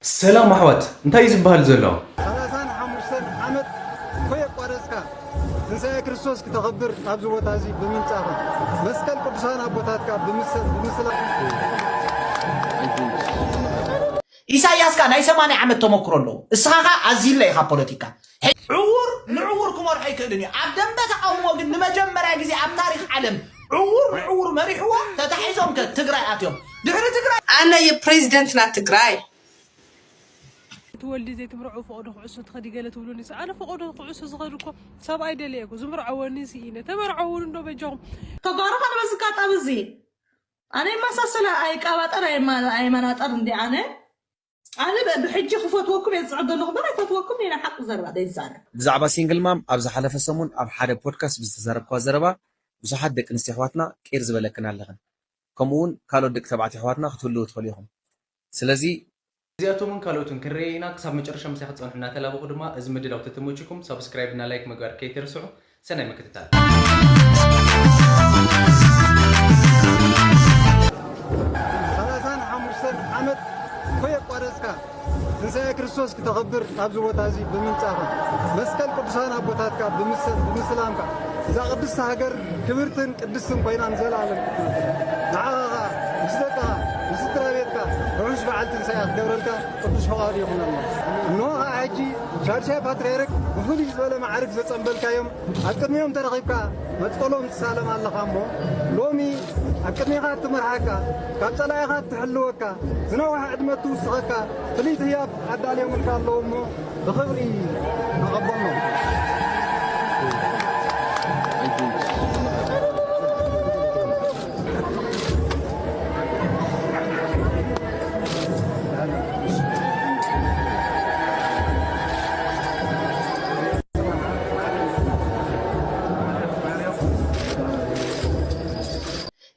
ሰላም ኣሕዋት፣ እንታይ እዩ ዝበሃል ዘሎ? ሰላሳን ሓሙሽተን ዓመት ኮየቋረጽካ ትንሳኤ ክርስቶስ ክተኽብር ኣብዚ ቦታ እዚ ብምምጻእኻ፣ መስቀል ቅዱሳን ኣቦታትካ ብምስላ ኢሳያስካ ናይ ሰማንያ ዓመት ተመክሮ ኣለዎ። እስኻኻ ኣዚለ ኢኻ ፖለቲካ። ዕውር ንዕውር ክመርሖ ኣይክእልን እዩ። ኣብ ደንበ ተቃውሞ ግን ንመጀመርያ ግዜ ኣብ ታሪኽ ዓለም ዕውር ንዕውር መሪሕዎ። ተታሒዞም ከ ትግራይ ኣትዮም። ድሕሪ ትግራይ ኣነ የፕሬዚደንትና ትግራይ ትወልዲ ዘይትምርዐው ፈቐዶ ኩዕሶ ትኸዲ ገለ ትብሉኒ። ኣነ ፈቐዶ ኩዕሶ ዝኸድ እኮ ሰብኣይ ደልየ እኮ ዝምርዐወኒ ስኢነ። ተመርዐውኒ እንዶ በጃኹም። ተጋሩ ካልበዝካ ጣብ እዚ ኣነ ይመሳሰል ኣይቃባጠር ኣይማ- ኣይመናጠር እንዲ ኣነ ኣነ ብ- ብሕጂ ክፈትወኩም እየ ዝፅዕድ ዘለኹ እምበር ኣይፈትወኩም እየ። ናይ ሓቂ ዘረባ ዘይዛረብ። ብዛዕባ ሲንግል ማም ኣብ ዝሓለፈ ሰሙን ኣብ ሓደ ፖድካስት ብዝተዛረብክዋ ዘረባ ብዙሓት ደቂ ኣንስትዮ ኣሕዋትና ቅይር ዝበለክን ኣለኽን። ከምኡ እውን ካልኦት ደቂ ተባዕትዮ ኣሕዋትና ክትህልዉ ትኽእሉ ኢኹም። ስለዚ እዚኣቶምን ካልኦትን ክንርኢ ኢና። ክሳብ መጨረሻ ምሳይ ክትጸንሑ እናተላበኹ ድማ እዚ ምድላው ተተመችኩም ሳብስክራይብ እና ላይክ ምግባር ከይትርስዑ። ሰናይ ምክትታል። ሰላሳን ሓሙሽተን ዓመት ኮየቋረጽካ ትንሳኤ ክርስቶስ ክተኽብር ኣብዚ ቦታ እዚ ብምምጻእኻ፣ መስቀል ቅዱሳን ኣቦታትካ ብምስ- ብምስላምካ፣ እዛ ቅድስቲ ሃገር ክብርትን ቅድስትን ኮይና ንዘለኣለም ክትነብር። ንዓኻ ኸኣ፣ ምስ ደቅኻ፣ ምስ ስድራ ቤትካ ርሑስ በዓል ትንሳኤ ክገብረልካ ቅዱስ ፍቓዱ ይኹነልና። እንሆ ኸኣ ሕጂ ሻድሻይ ፓትርያርክ ብፍልይ ዝበለ መዓርግ ዘጸንበልካዮም ኣብ ቅድሚኦም ተረኺብካ መስቀሎም ትሳለም ኣለኻ እሞ፣ ሎሚ ኣብ ቅድሜኻ እትመርሓካ፣ ካብ ጸላኢኻ እትሕልወካ፣ ዝነውሐ ዕድመ እትውስኸካ ፍልይቲ ህያብ ኣዳልዮምልካ ኣለዉ እሞ፣ ብኽብሪ ተቐበሎም።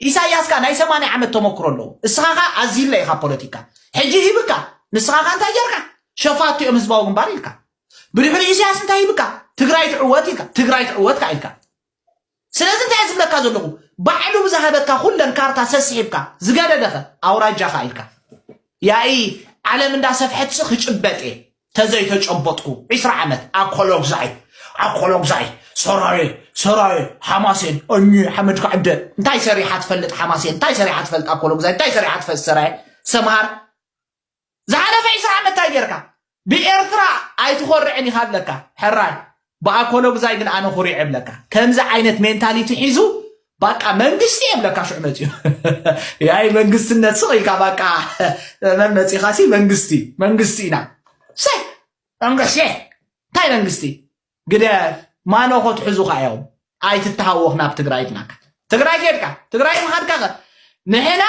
ኢሳያስካ ናይ ሰማንያ ዓመት ተመክሮ ኣለዎ። እስኻኻ ኣዚለ ኢኻ ፖለቲካ። ሕጂ ሂብካ ንስኻኻ እንታይ ጌርካ? ሸፋቱ እዮም ህዝባዊ ግንባር ኢልካ። ብድሕሪ ኢሳያስ እንታይ ሂብካ? ትግራይ ትዕወት ኢልካ። ትግራይ ትዕወት ኢልካ። ስለዚ እንታይ ዝብለካ ዘለኹ ባዕሉ ብዝሃበካ ኩለን ካርታ ሰስሒብካ ዝገደደኸ ኣውራጃኻ ኢልካ ያኢ ዓለም እንዳሰፍሐትሲ ክጭበጥ እየ ተዘይተጨበጥኩ ዒስራ ዓመት ኣኮሎግዛይ ኣኮሎግዛይ ሰራየ ሰራየ ሓማሴን እኚ ሓመድካ ዕደ እንታይ ሰሪሓ ትፈልጥ ሓማሴን እንታይ ሰሪሓ ትፈልጥ ኣኮሎግዛይ እንታይ ሰሪሓ ትፈልጥ ሰራየ ሰምሃር ዝሓለፈ ዒስራ ዓመት እንታይ ጌርካ? ብኤርትራ ኣይትኾርዕን ኢኻ ኣለካ ሕራይ ብኣኮሎግዛይ ግን ኣነ ኩሪዕ እብለካ ከምዚ ዓይነት ሜንታሊቲ ሒዙ ባቃ መንግስቲ እየ እብለካ ሽዑ መፅዩ ያይ መንግስትነት ስቕ ኢልካ ባቃ መን መፂኻሲ መንግስቲ መንግስቲ ኢና ሰይ መንግስቲ እንታይ መንግስቲ ግደፍ ማኖ ክትሕዙ ከ እዮም ኣይትተሃወኽ ናብ ትግራይ ኢልናካ ትግራይ ከድካ ትግራይ ምኻድካ ከ ንሕና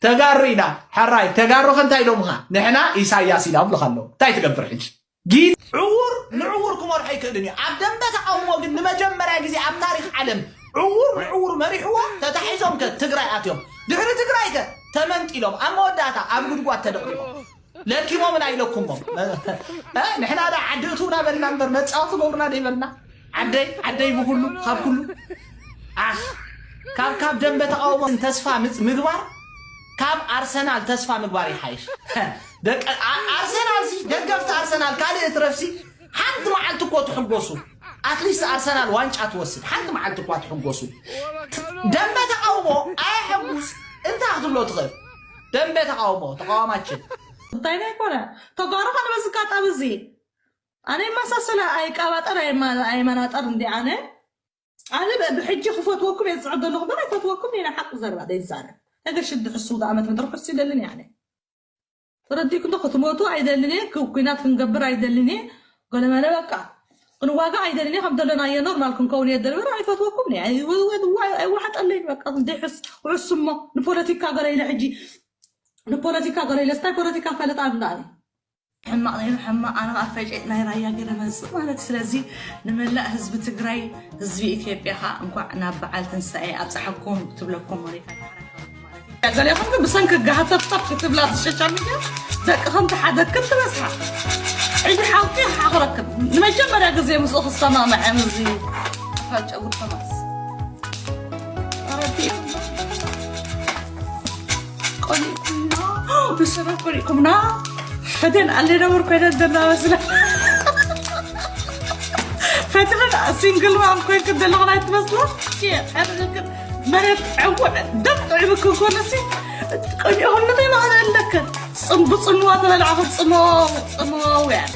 ተጋሩ ኢና ሕራይ ተጋሩ ከ እንታይ ኢሎምኻ ንሕና ኢሳያስ ኢሎም ልኻ ኣለዉ እንታይ ትገብር ሕጂ ጊት ዕውር ንዕውር ክመርሖ ኣይክእልን እዩ ኣብ ደንበ ተቃውሞ ግን ንመጀመርያ ግዜ ኣብ ታሪክ ዓለም ዕውር ንዕውር መሪሕዎ ተታሒዞም ከ ትግራይ ኣትዮም ድሕሪ ትግራይ ከ ተመንጢሎም ኣብ መወዳእታ ኣብ ጉድጓድ ተደቂቖም ለኪሞምን ኣይለኩሞም ንሕና ዳ ዓዲ እትውና በልና እምበር መፃወቲ ገብሩና ደይበልና ዓደይ ዓደይ ብኩሉ ካብ ኩሉ ኣኽ ካብ ካብ ደንበ ተቃውሞ ተስፋ ምግባር ካብ ኣርሰናል ተስፋ ምግባር ይሓይሽ ኣርሰናል ሲ ደገፍቲ ኣርሰናል ካልእ እትረፍሲ ሓንቲ መዓልቲ እኮ ትሕጎሱ ኣትሊስት ኣርሰናል ዋንጫ ትወስድ ሓንቲ መዓልቲ እኳ ትሕጎሱ ደንበ ተቃውሞ ኣየሐጉስ እንታይ ክትብሎ ትኽእል ደንበ ተቃውሞ ተቃዋማችን እንታይ ናይ ኮነ ተጓሩ ካልበ ዝጋጣሚ እዚ ኣነ ይመሳሰለ ኣይቃባጠር ኣይመናጠር እንዲ ኣነ ኣነ ብሕጂ ክፈትወኩም እየ ዝፅዕድ ዘለኹ በር ኣይፈትወኩም እየ ሓቂ ዘረባ ዘይዛረብ ነገ ሽዲ ሕሱ ዝኣመት ምድሪ ሕሱ ይደልን እየ ኣነ ተረዲእኩ እንዶ ክትሞቱ ኣይደልን እየ ኩናት ክንገብር ኣይደልን እየ ገለመለ በቃ ክንዋጋ ኣይደልን እየ ከም ደለናዮ ኖርማል ክንከውን እየ ደልበር ኣይፈትወኩም እየ ኣይዋሓጠለይ በቃ ዘይሕስ ውሕስ እሞ ንፖለቲካ ገለ ኢለ ሕጂ ንፖለቲካ ገለ ኢለ ስታይ ፖለቲካ ፈልጥ ኣብላ ሕማቕ ነይሩ ሕማቕ ኣነ ከዓ ፈጨጥ ናይ ራያ ገለ መፅእ ማለት ስለዚ ንመላእ ህዝቢ ትግራይ ህዝቢ ኢትዮጵያ ከዓ እንኳዕ ናብ በዓል ትንሳኤ ኣብፀሓኩም ትብለኩም ወሪታ ገሌኹም ግን ብሰንኪ ጋህተፍተፍ ክትብላ ኣብ ሶሻል ሚድያ ደቂ ከምቲ ሓደ ክልተ በዝሓ ዕቢ ሓውቂ ሓኽረክብ ንመጀመርያ ግዜ ምስኡ ክሰማምዐ ምዚ ፋጨጉድ ተማስ ረቢኹም ቆሊእኩምና ብሰበብ ቆሊእኩምና ፈቴን ኣሌ ነበር ኮይነ ዘላ መስለ ፈትረን ሲንግል ማም ኮይንክ ዘለኹ ኣይትመስሎ። መሬት ዕወ ደም ጥዕምክ ኮነሲ ቀዲኹም ንመን ኣለከ ጽንቡ ጽንዋ ተበልዓኹ ጽንዋውያን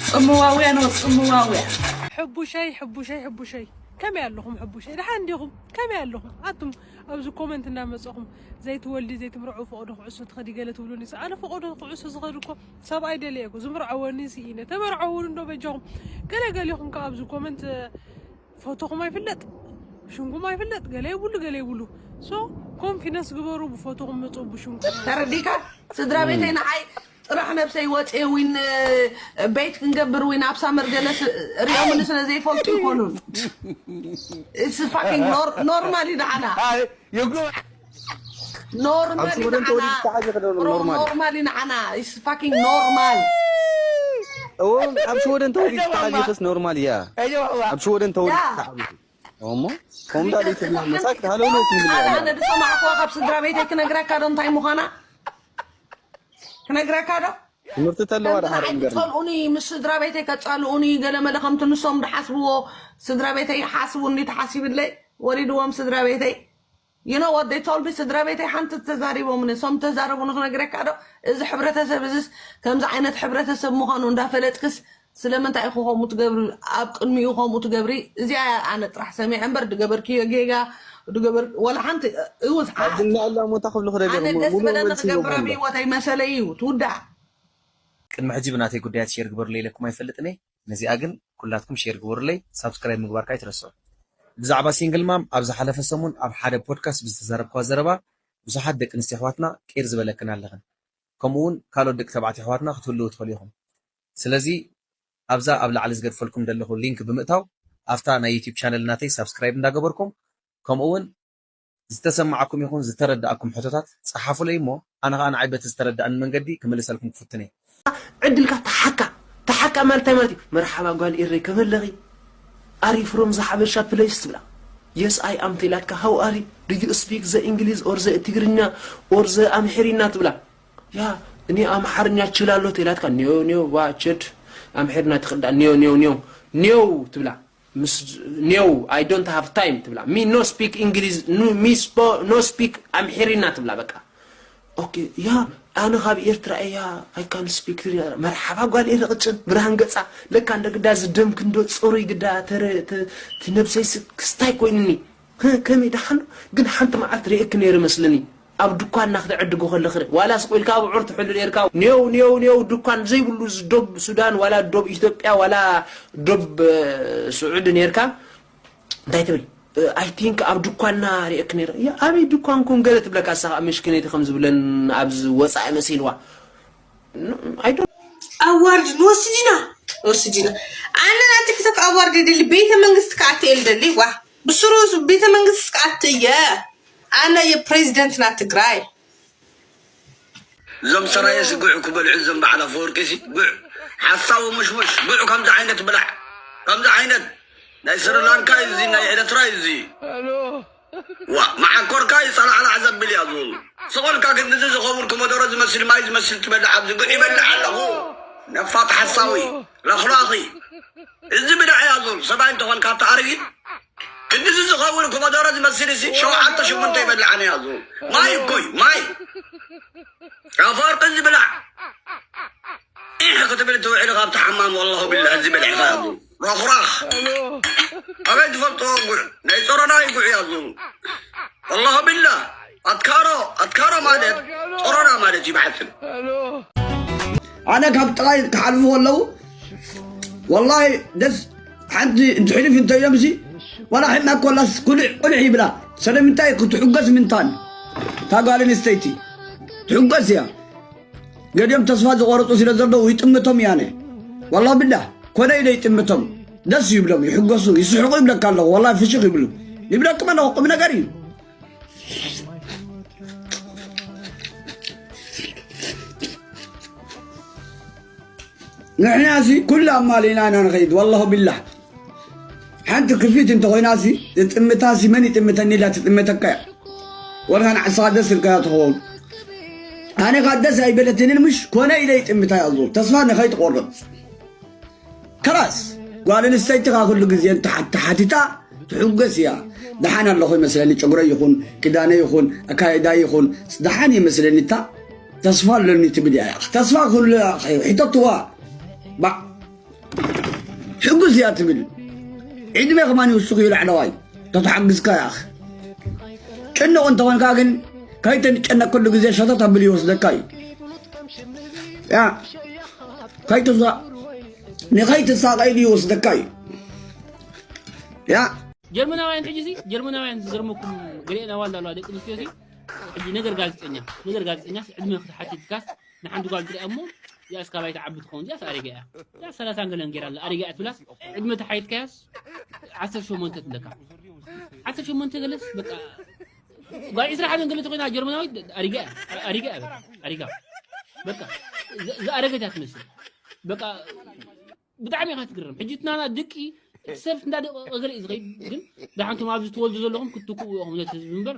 ጽንዋውያን ጽንዋውያን ሕቡሸይ ሕቡሸይ ሕቡሸይ ከመይ ኣለኹም? ሕቡሸይ ደሓን ዲኹም? ከመይ ኣለኹም? ኣቱም ኣብዚ ኮመንት እናመፀኹም ዘይትወልዲ ዘይትምርዑ ፈቐዶ ኩዕሶ ትኸዲ ገለ ትብሉኒ። ኣነ ፈቐዶ ኩዕሶ ዝኸድ እኮ ሰብኣይ ደልየ እኮ ዝምርዐወኒ ስኢነ ተመርዐውኒ እንዶ በጃኹም። ገለ ገሊኹም ከ ኣብዚ ኮመንት ፎቶኹም ኣይፍለጥ ሽንኩም ኣይፍለጥ ገለ ይብሉ ገለ ይብሉ። ሶ ኮንፊደንስ ግበሩ ብፎቶኹም ምፁ ብሽንኩም። ተረዲካ ስድራ ቤተይ ንዓይ ጥራሕ ነብሰይ ወፅየ ዊን ቤት ክንገብር ዊን ኣብ ሳመር ገለ ሪኦምኒ ስለ ዘይፈልጡ ይኮኑን። It's fucking normal እዩ ንዓና። Normal እዩ ንዓና። Normal እዩ ንዓና። It's fucking normal። እዎም ኣብ ሽወደን ተወሊድካ ዓቢኽስ ኖርማል እያ። ኣብ ሽወደን ተወሊድካ ዓቢኽ እሞ ከምዳ ደይትብላ መሳክ ሃለውለው ትብል ኣነ ዝሰማዕኩዋ ካብ ስድራ ቤተይ ክነግረካ ዶ እንታይ ምዃና ክነግረካ ዶ ትምህርቲ ተለዋ ደሓር እምበር ጸልኡኒ ምስ ስድራ ቤተይ ከጻልኡኒ ገለ መለ ከምቲ ንሶም ድሓስብዎ ስድራ ቤተይ ሓስቡ እንዲ ተሓሲብለይ ወሊድዎም ስድራ ቤተይ You know what they told me ስድራ ቤተይ ሓንቲ ተዛሪቦምኒ እሶም ተዛረቡኒ ክነግረካ ዶ እዚ ሕብረተሰብ እዚስ ከምዚ ዓይነት ሕብረተሰብ ምዃኑ እንዳፈለጥክስ ስለምንታይ ኢኹ ከምኡ ትገብሪ ኣብ ቅድሚኡ ከምኡ ትገብሪ እዚኣ ኣነ ጥራሕ ሰሚዐ እምበር ድገበርክዮ ጌጋ ድገበር ወላ ሓንቲ እውዝ ሓ ኣብዚ እናኣላ ሞታ ክብሉ ክደሊ ኣነ ደስ በለኒ ክገብራ ብህይወተይ መሰለይ እዩ ትውዳእ ቅድሚ ሕጂ ብናተይ ጉዳያት ሼር ግበሩለይ ኢለኩም ኣይፈልጥን እየ። ነዚኣ ግን ኩላትኩም ሼር ግበሩለይ፣ ሳብስክራይብ ምግባር ከኣ ኣይትረስዑ። ብዛዕባ ሲንግል ማም ኣብ ዝሓለፈ ሰሙን ኣብ ሓደ ፖድካስት ብዝተዛረብክዋ ዘረባ ብዙሓት ደቂ ኣንስትዮ ኣሕዋትና ቂር ዝበለክን ኣለኽን። ከምኡ እውን ካልኦት ደቂ ተባዕትዮ ኣሕዋትና ክትህልዉ ትኽእሉ ኢኹም። ስለዚ ኣብዛ ኣብ ላዕሊ ዝገድፈልኩም ዘለኹ ሊንክ ብምእታው ኣብታ ናይ ዩቲዩብ ቻነል ናተይ ሳብስክራይብ እንዳገበርኩም ከምኡ እውን ዝተሰማዓኩም ይኹን ዝተረዳኣኩም ሕቶታት ጸሓፉለይ እሞ ኣነ ኸኣ ንዓይ በቲ ዝተረዳኣኒ መንገዲ ክምልሰልኩም ክፍትን እየ። ዕድልካ ተሓካ ተሓካ ማለት እንታይ ማለት እዩ? መርሓባ ጓል ኤረይ ከመይ ኣለኺ? Are you from the ሓበሻ place ትብላ። Yes I am ተኢላትካ how are you? Do you speak the English or the ትግርኛ or the ኣምሓርኛ ትብላ። ያ እኔ ኣምሓርኛ እችላለሁ ተኢላትካ ኔው ኔው ዋ ችድ ኣምሓርኛ ትኽዳ ኔው ኔው ኔው ኔው ትብላ። ምስ ኔው I don't have time ትብላ me no speak English me no speak ኣምሓርኛ ትብላ በቃ okay ያ ኣነ ካብ ኤርትራ እያ I can speak መርሓባ ጓል ኤረ ቅጭን ብርሃን ገጻ ለካ እንደ ግዳ ዝደም ክንዶ ጽሩይ ግዳ ተረ ነብሰይ ክስታይ ኮይንኒ ከመይ ደሓን ግን ሓንቲ መዓልቲ ርእየኪ ነይረ መስለኒ ኣብ ድኳና ክትዕድጉ ከለኺ ዋላስ ቆልካ ኣብዑር ትሕሉ ነርካ ኔው ኔው ኔው ድኳን ዘይብሉ ዶብ ሱዳን ዋላ ዶብ ኢትዮጵያ ዋላ ዶብ ስዑዲ ነርካ እንታይ ትብል I think ኣብ ድኳና ርእየኪ ነይረ ኣበይ ድኳን ኮን ገለ ትብለካ እሳ ከዓ ምሽክነቲ ከም ዝብለን ኣብዚ ወፃኢ መሲልዋ ኣዋርድ ንወስድ ኢና ንወስድ ኢና ኣነ ናይ ቲክቶክ ኣዋርድ የደሊ ቤተ መንግስቲ ክኣቲ እየ ልደሊ ዋ ብስሩ ቤተ መንግስቲ ክኣቲ እየ ኣነ የፕሬዚደንትና ትግራይ እዞም ሰራየስ ጉዕ ክበልዑ እዞም በዓል ኣፈወርቂ ሲ ጉዕ ሓሳዊ ሙሽሙሽ ጉዕ ከምዚ ዓይነት ብላዕ ከምዚ ዓይነት ናይ ስሪላንካ እዩ እዚ ናይ ኤረትራ እዩ እዚ ዋ መዓኮርካ ይጸላዕላዕ ዘብል እያ ዙል ስቕ ኢልካ ክንድዚ ዝኸውን ኮሞዶሮ ዝመስል ማይ ዝመስል ትበልዕ ኣብዚ ጉዕ ይበልዕ ኣለኹ ነፋጥ ሓሳዊ ለኽላኺ እዚ ብዳዕ እያ ዙል ሰብኣይ እንተኾንካ ኣብቲ ኣረጊት ክንድዚ ዝኸውን ኮሞዶሮ ዝመስል እዚ ሸውዓተ ሽሙንተ ይበልዓን እያ ዙል ማይ እኮ እዩ ማይ ኣፈወርቂ እዚ ብላዕ ኢሕ ክትብል ትውዕል ካብቲ ሓማም ወላሁ ቢላህ እዚ በሊዕኻ ያዙ ረኹራኽ ኣበይ ትፈልጥዎ ጉዕ ናይ ጾሮና ይጉዕ ያዙ ወላሁ ቢላህ ኣትካሮ ኣትካሮ ማለት ጾሮና ማለት እዩ ብሓፂሩ ኣነ ካብ ጥራይ ክሓልፉ ከለዉ ወላሂ ደስ ሓንቲ እንድሕልፍ እንተኢሎምሲ ዋላ ሕማቅ ኮላስ ቁልዕ ቁልዕ ይብላ ስለምንታይ ክትሕጎስ ምንታን እታ ጓል ኣንስተይቲ ትሕጎስ እያ ገዲኦም ተስፋ ዝቆረፁ ስለ ዘለዉ ይጥምቶም እያነ ዋላ ብላ ኮነ ኢለ ይጥምቶም ደስ ይብሎም ይሕጎሱ ይስሕቁ ይብለካ ኣለኹ ዋላ ፍሽኽ ይብሉ ይብለኩም ኣለኹ ቁም ነገር እዩ ንሕና ሲ ኩሉ ኣማሊእና ኢና ንኸይድ ወላሁ ቢላህ ሓንቲ ክፊት እንተኾይና ሲ ትጥምታ ሲ መን ይጥምተኒ ኢላ ትጥምተካ እያ ወላ ንዓስኻ ደስ ኢልካያ ትኸውን ኣነ ካ ደስ ኣይበለትንን፣ ምሽ ኮነ ኢለ ይጥምታ ያዙ ተስፋ ንኸይትቆርጽ። ከላስ ጓል ኣንስተይቲ ካ ኩሉ ግዜ እንተ ሓ- ተሓቲታ ትሕጎስ እያ። ደሓን ኣለኹ ይመስለኒ፣ ጨጉረይ ይኹን ክዳነይ ይኹን ኣካይዳይ ይኹን ደሓን ይመስለኒ፣ እታ ተስፋ ኣለኒ ትብል እያ። ተስፋ ኩሉ ሕተትዋ። ባዕ ሕጉስ እያ ትብል። ዕድመ ከማን ይውስኽ እዩ ላዕለዋይ ተተሓግዝካ ያኽ። ጭንቕ እንተኾንካ ግን ከይትጨነቅ ኩሉ ግዜ ሸተት ኣብል ይወስደካ እዩ። ያ ከይትሳ ንኸይትሳቐ ኢሉ ይወስደካ እዩ። ያ ጀርመናውያን ሕጂ ሲ ጀርመናውያን ዝገርመኩም ገሊአን ኣዋልድ ኣለዋ ደቂ ኣንስትዮ ሲ ሕጂ ነገር ጋዜጠኛ ነገር ጋዜጠኛ ዕድመ ክትሓትትካስ ንሓንቲ ጓል ትሪኣ እሞ እዚኣስ ካባይ ትዓቢ ትኸውን እዚኣስ ኣሪጋ እያ እዚኣ ሰላሳን ገለን ገይራ ኣላ ኣሪጋ እያ ትብላስ ዕድመ ተሓይትካያስ ዓሰርተ ሸሞንተ ትብለካ ዓሰርተ ሸሞንተ ገለስ በቃ ጓል ዕስራ ሓደን ገለ ተኮይና ጀርመናዊት ኣሪጋ እያ ኣሪጋ እያ በቃ ኣሪጋ በቃ ዝኣረገት እያ ትመስል በቃ ብጣዕሚ ኢኻ ትግረም ሕጂ ትናና ድቂ ሰብ እንዳደቀ ገለ እዩ ዝኸይድ ግን ዳሓንቶም ኣብዚ ትወልዱ ዘለኹም ክትትክኡ ኢኹም ነቲ ህዝቢ እምበር